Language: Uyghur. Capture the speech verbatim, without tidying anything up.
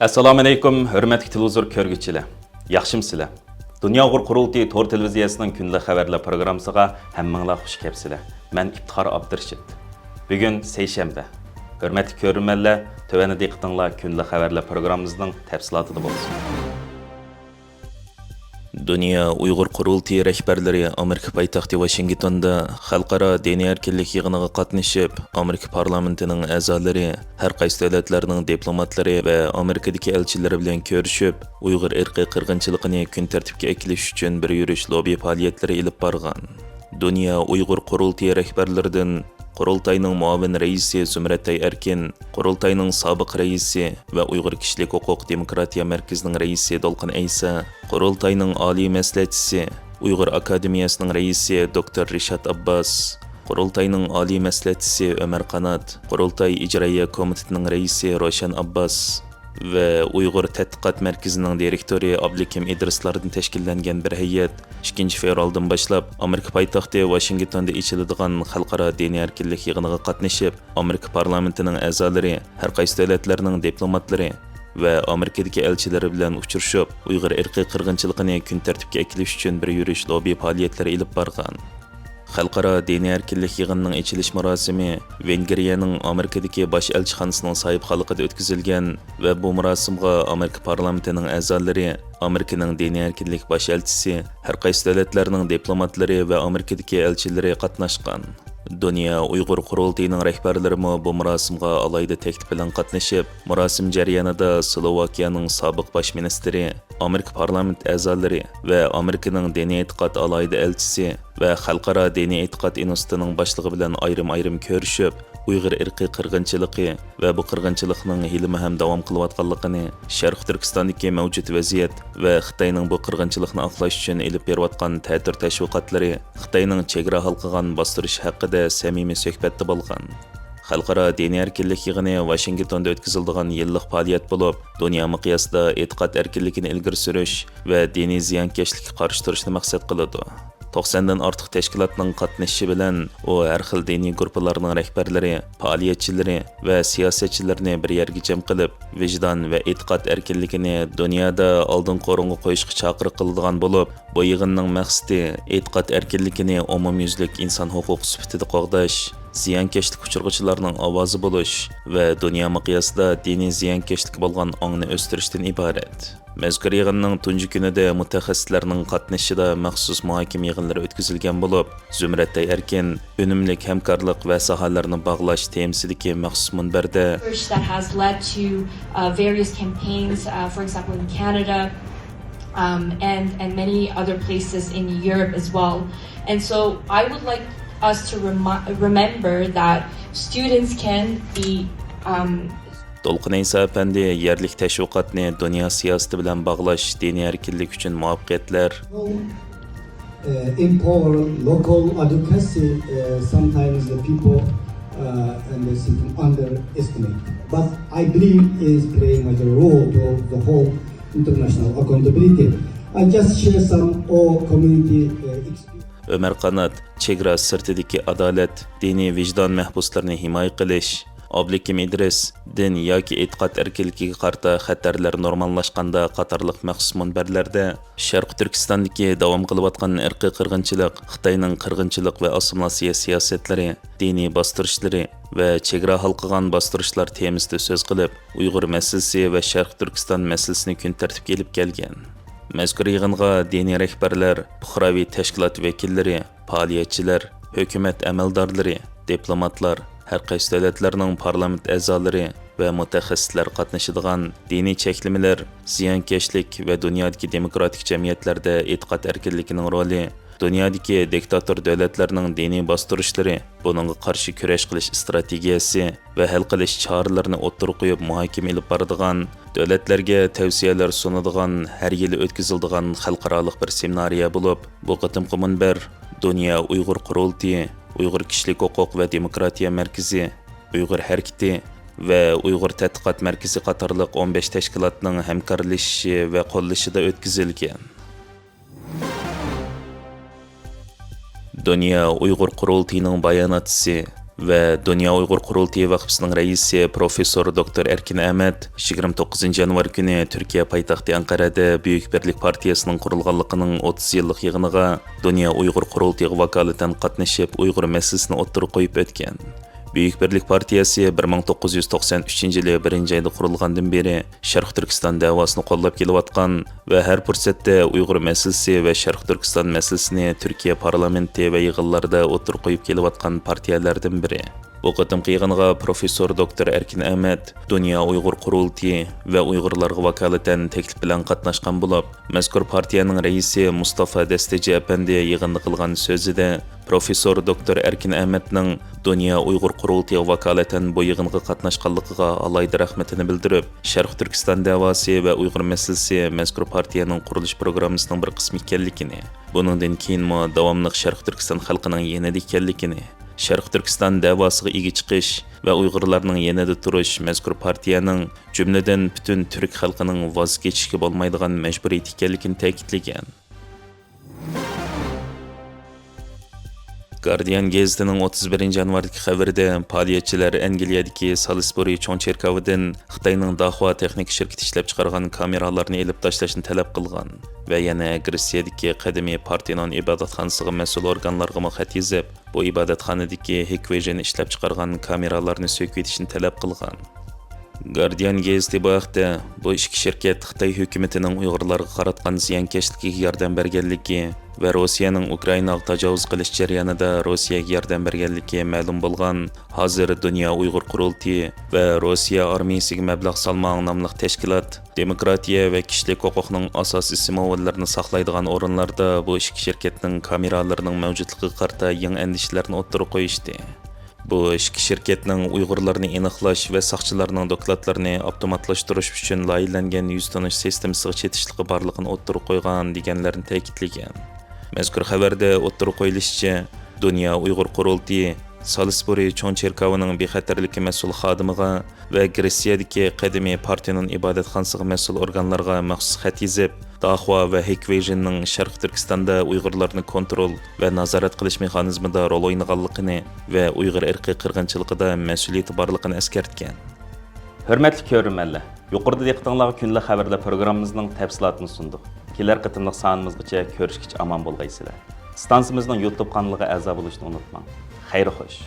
ئەسسالامۇئەلەيكۇم، ھۆرمەتلىك تېلېۋىزور كۆرگۈچىلەر. ياخشىمۇسىلەر؟ دۇنيا ئۇيغۇر قۇرۇلتىيى تور تېلېۋىزىيەسىنىڭ كۈندىلىك خەۋەرلەر پروگراممىسىغا ھەممىڭلار خۇش كەپسىلەر. مەن ئىپتىخار ئابدۇرېشىت. بۈگۈن سەيشەنبە. ھۆرمەتلىك كۆرۈرمەنلەر، تۆۋەندە دىققىتىڭلار كۈندىلىك خەۋەرلەر پروگراممىمىزنىڭ تەپسىلاتىدا بولسۇن. دۇنيا ئۇيغۇر قۇرۇلتىيى رەھبەرلىرى ئامېرىكا پايتەختى ۋاشىنگتوندا خەلقئارا دىنىي ئەركىنلىك يىغىنىغا قاتنىشىپ، ئامېرىكا پارلامېنتىنىڭ ئەزالىرى، ھەر قايسى دۆلەتلەرنىڭ دىپلوماتلىرى ۋە ئامېرىكىدىكى ئەلچىلىرى بىلەن كۆرۈشۈپ، ئۇيغۇر ئىرقىي قىرغىنچىلىقىنى كۈن تەرتىپكە ئەكېلىش ئۈچۈن بىر يۈرۈش لوببى پائالىيەتلىرى ئېلىپ بارغان. دۇنيا ئۇيغۇر قۇرۇلتىيى رەھبەرلىرىدىن قۇرۇلتاينىڭ مۇئاۋىن رەئىسى زۇمرەتئاي ئەركىن، قۇرۇلتاينىڭ سابىق رەئىسى ۋە ئۇيغۇر كىشىلىك ھوقۇق دېموكراتىيە مەركىزىنىڭ رەئىسى دولقۇن ئەيسا، قۇرۇلتاينىڭ ئالىي مەسلىھەتچىسى، ئۇيغۇر ئاكادېمىيەسىنىڭ رەئىسى دوكتور رىشات ئابباس، قۇرۇلتاينىڭ ئالىي مەسلىھەتچىسى ئۆمەر قانات، قۇرۇلتاي ئىجرائىيە كومىتېتىنىڭ رەئىسى روشەن ئابباس، ۋە ئۇيغۇر تەتقىقات مەركىزىنىڭ دىرېكتورى ئابلىكىم ئىدرىسلاردىن تەشكىللەنگەن بىر ھەيئەت ئىككىنچى فېۋرالدىن باشلاپ ئامېرىكا پايتەختى ۋاشىنگتوندا ئېچىلىدىغان خەلقئارا دىنىي ئەركىنلىك يىغىنىغا قاتنىشىپ، ئامېرىكا پارلامېنتىنىڭ ئەزالىرى، ھەر قايسى دۆلەتلەرنىڭ دىپلوماتلىرى ۋە ئامېرىكىدىكى ئەلچىلىرى بىلەن ئۇچرىشىپ، ئۇيغۇر ئىرقىي قىرغىنچىلىقىنى كۈن تەرتىپكە ئەكېلىش ئۈچۈن بىر يۈرۈش لوببى پائالىيەتلىرى ئېلىپ بارغان. خەلقئارا دىنىي ئەركىنلىك يىغىنىنىڭ ئېچىلىش مۇراسىمى ۋېنگرىيەنىڭ ئامېرىكىدىكى باش ئەلچىخانىسىنىڭ ساھىبخانلىقىدا ئۆتكۈزۈلگەن ۋە بۇ مۇراسىمغا ئامېرىكا پارلامېنتىنىڭ ئەزالىرى، ئامېرىكىنىڭ دىنىي ئەركىنلىك باش ئەلچىسى، ھەر قايسى دۆلەتلەرنىڭ دىپلوماتلىرى ۋە ئامېرىكىدىكى ئەلچىلىرى قاتناشقان. دۇنيا ئۇيغۇر قۇرۇلتىيىنىڭ رەھبەرلىرىمۇ بۇ مۇراسىمغا ئالاھىدە تەكلىپ بىلەن قاتنىشىپ، مۇراسىم جەريانىدا سلوۋاكىيەنىڭ سابىق باش مىنىستىرى، ئامېرىكا پارلامېنت ئەزالىرى ۋە ئامېرىكىنىڭ دىنىي ئېتىقاد ئالاھىدە ئەلچىسى ۋە خەلقئارا دىنىي ئېتىقاد ئىنستىتۇتىنىڭ باشلىقى بىلەن ئايرىم-ئايرىم كۆرۈشۈپ، ئۇيغۇر ئىرقىي قىرغىنچىلىقى ۋە بۇ قىرغىنچىلىقنىڭ ھېلىمۇ ھەم داۋام قىلىۋاتقانلىقىنى، شەرقىي تۈركىستاندىكى مەۋجۇت ۋەزىيەت ۋە خىتاينىڭ بۇ قىرغىنچىلىقنى ئاقلاش ئۈچۈن ئېلىپ بېرىۋاتقان تەتۈر تەشۋىقاتلىرى، خىتاينىڭ چېگرا ھالقىغان باستۇرۇشى ھەققىدە سەمىمىي سۆھبەتتە بولغان. خەلقئارا دىنىي ئەركىنلىك يىغىنى ۋاشىنگتوندا ئۆتكۈزۈلىدىغان يىللىق پائالىيەت بولۇپ، دۇنيا مىقياسىدا ئېتىقاد ئەركىنلىكىنى ئىلگىرى سۈرۈش ۋە دىنىي زىيانكەشلىككە قارشى تۇرۇشنى مەقسەت قىلىدۇ. توقساندىن ئارتۇق تەشكىلاتنىڭ قاتنىشىشى بىلەن، ئۇ ھەر خىل دىنىي گۇرۇپپىلارنىڭ رەھبەرلىرى، پائالىيەتچىلىرى ۋە سىياسەتچىلىرىنى بىر يەرگە جەم قىلىپ، ۋىجدان ۋە ئېتىقاد ئەركىنلىكىنى دۇنيادا ئالدىنقى ئورۇنغا قويۇشقا چاقىرىق قىلىدىغان بولۇپ، بۇ يىغىننىڭ مەقسىتى ئېتىقاد ئەركىنلىكىنى ئومۇميۈزلۈك ئىنسان ھوقۇقى سۈپىتىدە قوغداش، زىيانكەشلىك ئۇچرىغۇچىلارنىڭ ئاۋازى بولۇش ۋە دۇنيا مىقياسىدا دىنىي زىيانكەشلىكى بولغان ئاڭنى ئۆستۈرۈشتىن ئىبارەت. مەزكۇر يىغىننىڭ تۇنجى كۈنىدە مۇتەخەسسىسلەرنىڭ قاتنىشىشىدا مەخسۇس مۇھاكىمە يىغىنلىرى ئۆتكۈزۈلگەن بولۇپ، زۇمرەتئاي ئەركىن ئۈنۈملۈك ھەمكارلىق ۋە ساھەلەرنى باغلاش تېمىسىدىكى مەخسۇس مۇنبەردە، That has led to, uh, various campaigns, uh, for example, in Canada, um, and, and many other places in Europe as well. And so I would like us to remi-, remember that students can be, um, دولقۇن ئەيسا ئەپەندى يەرلىك تەشۋىقاتنى دۇنيا سىياسىتى بىلەن باغلاش، دىنىي ئەركىنلىك ئۈچۈن مۇۋەپپەقىيەتلەر. Uh, empower local advocacy, uh, sometimes the people, uh, and the system underestimate. But I believe is playing a role to the whole international accountability. I just share some all community, uh, experience. ئۆمەر قانات، چېگرا سىرتىدىكى ئادالەت، دىنىي ۋىجدان مەھبۇسلىرىنى ھىمايە قىلىش، ئابلىكىم ئىدرىس، دىن ياكى ئېتىقاد ئەركىنلىكىگە قارىتا خەتەرلەر نورماللاشقاندا قاتارلىق مەخسۇس مۇنبەرلەردە شەرقىي تۈركىستاندىكى داۋام قىلىۋاتقان ئىرقىي قىرغىنچىلىق، خىتاينىڭ قىرغىنچىلىق ۋە ئاسسىمىلياتسىيە سىياسەتلىرى، دىنىي باستۇرۇشلىرى ۋە چېگرا ھالقىغان باستۇرۇشلار تېمىسىدا سۆز قىلىپ، ئۇيغۇر مەسىلىسى ۋە شەرقىي تۈركىستان مەسىلىسىنى كۈن تەرتىپكە ئېلىپ كەلگەن. مەزكۇر يىغىنغا دىنىي رەھبەرلەر، پۇقراۋى تەشكىلات ۋەكىللىرى، پائالىيەتچىلەر، ھۆكۈمەت ئەمەلدارلىرى، دىپلوماتلار، ھەر قايسى دۆلەتلەرنىڭ پارلامېنت ئەزالىرى ۋە مۇتەخەسسىسلەر قاتنىشىدىغان دىنىي چەكلىمىلەر، زىيانكەشلىك ۋە دۇنيادىكى دېموكراتىك جەمئىيەتلەردە ئېتىقاد ئەركىنلىكىنىڭ رولى، دۇنيادىكى دىكتاتور دۆلەتلەرنىڭ دىنىي باستۇرۇشلىرى، بۇنىڭغا قارشى كۈرەش قىلىش ئىستراتېگىيەسى، ۋە ھەل قىلىش چارىلىرىنى ئوتتۇرىغا قويۇپ مۇھاكىمە ئېلىپ بارىدىغان، دۆلەتلەرگە تەۋسىيەلەر سۇنىدىغان، ھەر يىلى ئۆتكۈزۈلىدىغان خەلقئارالىق بىر سېمىنارىيە بولۇپ، بۇ قېتىمقى مۇنبەر دۇنيا ئۇيغۇر قۇرۇلتىيى، ئۇيغۇر كىشىلىك ھوقۇق ۋە دېموكراتىيە مەركىزى، ئۇيغۇر ھەرىكىتى ۋە ئۇيغۇر تەتقىقات مەركىزى قاتارلىق ئون بەش تەشكىلاتنىڭ ھەمكارلىشىشى ۋە قوللىشىدا ئۆتكۈزۈلگەن. دۇنيا ئۇيغۇر قۇرۇلتىيىنىڭ باياناتچىسى ۋە دۇنيا ئۇيغۇر قۇرۇلتىيى ۋەقپىسىنىڭ رەئىسى پروفېسسور دوكتور ئەركىن ئەمەت يىگىرمە توققۇزىنچى يانۋار كۈنى تۈركىيە پايتەختى ئەنقەرەدە بۈيۈك بىرلىك پارتىيەسىنىڭ قۇرۇلغانلىقىنىڭ ئوتتۇز يىللىق يىغىنىغا دۇنيا ئۇيغۇر قۇرۇلتىيىغا ۋاكالىتەن قاتنىشىپ، ئۇيغۇر مەسىلىسىنى ئوتتۇرىغا قويۇپ ئۆتكەن. بۈيۈك بىرلىك پارتىيەسى بىر مىڭ توققۇز يۈز توقسان ئۈچىنچى يىلى بىرىنچى ئايدا قۇرۇلغاندىن بېرى شەرقىي تۈركىستان دەۋاسىنى قوللاپ كېلىۋاتقان ۋە ھەر پۇرسەتتە ئۇيغۇر مەسىلىسى ۋە شەرقىي تۈركىستان مەسىلىسىنى تۈركىيە پارلامېنتى ۋە يىغىنلاردا ئوتتۇرىغا قويۇپ كېلىۋاتقان پارتىيەلەردىن بىرى. بۇ قېتىمقى يىغىنغا پروفېسسور دوكتور ئەركىن ئەمەت دۇنيا ئۇيغۇر قۇرۇلتىيى ۋە ئۇيغۇرلارغا ۋاكالىتەن تەكلىپ بىلەن قاتناشقان بولۇپ، مەزكۇر پارتىيەنىڭ رەئىسى مۇستافا دەستىجى ئەپەندى يىغىندا قىلغان سۆزىدە، پروفېسسور دوكتور ئەركىن ئەمەتنىڭ دۇنيا ئۇيغۇر قۇرۇلتىيىغا ۋاكالىتەن بۇ يىغىنغا قاتناشقانلىقىغا ئالاھىدە رەھمىتىنى بىلدۈرۈپ، شەرقىي تۈركىستان دەۋاسى ۋە ئۇيغۇر مەسىلىسى مەزكۇر پارتىيەنىڭ قۇرۇلۇش پروگراممىسىنىڭ بىر قىسمى ئىكەنلىكىنى، بۇنىڭدىن كېيىنمۇ داۋاملىق شەرقىي تۈركىستان خەلقىنىڭ يېنىدا ئىكەنلىكىنى، شەرقىي تۈركىستان دەۋاسىغا ئىگە چىقىش ۋە ئۇيغۇرلارنىڭ يېنىدا تۇرۇش مەزكۇر پارتىيەنىڭ، جۈملىدىن پۈتۈن تۈرك خەلقىنىڭ ۋاز كېچىشكە بولمايدىغان مەجبۇرىيىتى ئىكەنلىكىنى تەكىتلىگەن. گاردىيان گېزىتىنىڭ ئوتتۇز بىرىنچى يانۋاردىكى خەۋىرىدە، پائالىيەتچىلەر ئەنگلىيەدىكى سالىسبۇرى چوڭ چېركاۋىدىن خىتاينىڭ داخۇا تېخنىكا شىركىتى ئىشلەپچىقارغان كامېرالارنى ئېلىپ تاشلاشنى تەلەپ قىلغان ۋە يەنە گرېتسىيەدىكى قەدىمىي پارتېنون ئىبادەتخانىسىغا مەسئۇل ئورگانلارغىمۇ خەت يېزىپ، بۇ ئىبادەتخانىدىكى ھىكۋىژن ئىشلەپچىقارغان كامېرالارنى سۆكۈۋېتىشنى تەلەپ قىلغان. گاردىيان گېزىتى بۇ ھەقتە، بۇ ئىككى شىركەت خىتاي ھۆكۈمىتىنىڭ ئۇيغۇرلارغا قاراتقان زىيانكەشلىكىگە ياردەم بەرگەنلىكى ۋە روسىيەنىڭ ئۇكرائىناغا تاجاۋۇز قىلىش جەريانىدا روسىيەگە ياردەم بەرگەنلىكى مەلۇم بولغان، ھازىر دۇنيا ئۇيغۇر قۇرۇلتىيى ۋە روسىيە ئارمىيىسىگە مەبلەغ سالماڭ ناملىق تەشكىلات دېموكراتىيە ۋە كىشىلىك ھوقۇقنىڭ ئاساسىي سىمۋوللىرىنى ساقلايدىغان ئورۇنلاردا بۇ ئىككى شىركەتنىڭ كامېرالىرىنىڭ مەۋجۇتلۇقىغا قارىتا يېڭى ئەندىشىلەرنى ئوتتۇرىغا قويۇشتى. بۇ ئىككى شىركەتنىڭ ئۇيغۇرلارنى ئېنىقلاش ۋە ساقچىلارنىڭ دوكلاتلىرىنى ئاپتوماتلاشتۇرۇش ئۈچۈن لايىھەلەنگەن يۈز تونۇش سىستېمىسىغا چېتىشلىقى بارلىقىنى ئوتتۇرىغا قويغان، دېگەنلەرنى تەكىتلىگەن. مەزكۇر خەۋەردە ئوتتۇرىغا قويۇلۇشىچە، دۇنيا ئۇيغۇر قۇرۇلتىيى سالىسبۇرى چوڭ چېركاۋىنىڭ بىخەتەرلىكى مەسئۇل خادىمىغا ۋە گرېتسىيەدىكى قەدىمىي پارتېنون ئىبادەتخانىسىغا مەسئۇل ئورگانلارغا مەخسۇس خەت يېزىپ، داخۇا ۋە ھىكۋىژننىڭ شەرقىي تۈركىستاندا ئۇيغۇرلارنى كونترول ۋە نازارەت قىلىش مېخانىزمىدا رول ئوينىغانلىقىنى ۋە ئۇيغۇر ئىرقىي قىرغىنچىلىقىدا مەسئۇلىيىتى بارلىقىنى ئەسكەرتكەن. ھۆرمەتلىك كۆرۈرمەنلەر، يۇقىرىدا دىققىتىڭلارغا كۈندىلىك خەۋەرلەر پروگراممىمىزنىڭ تەپسىلاتىنى سۇندۇق. كېلەر قېتىملىق سانىمىزغىچە كۆرۈشكىچە ئامان بولغايسىلەر. ئىستانسىمىزنىڭ يۇتۇب قانىلىغا ئەزا بولۇشنى ئۇنتۇماڭ. خەير خوش.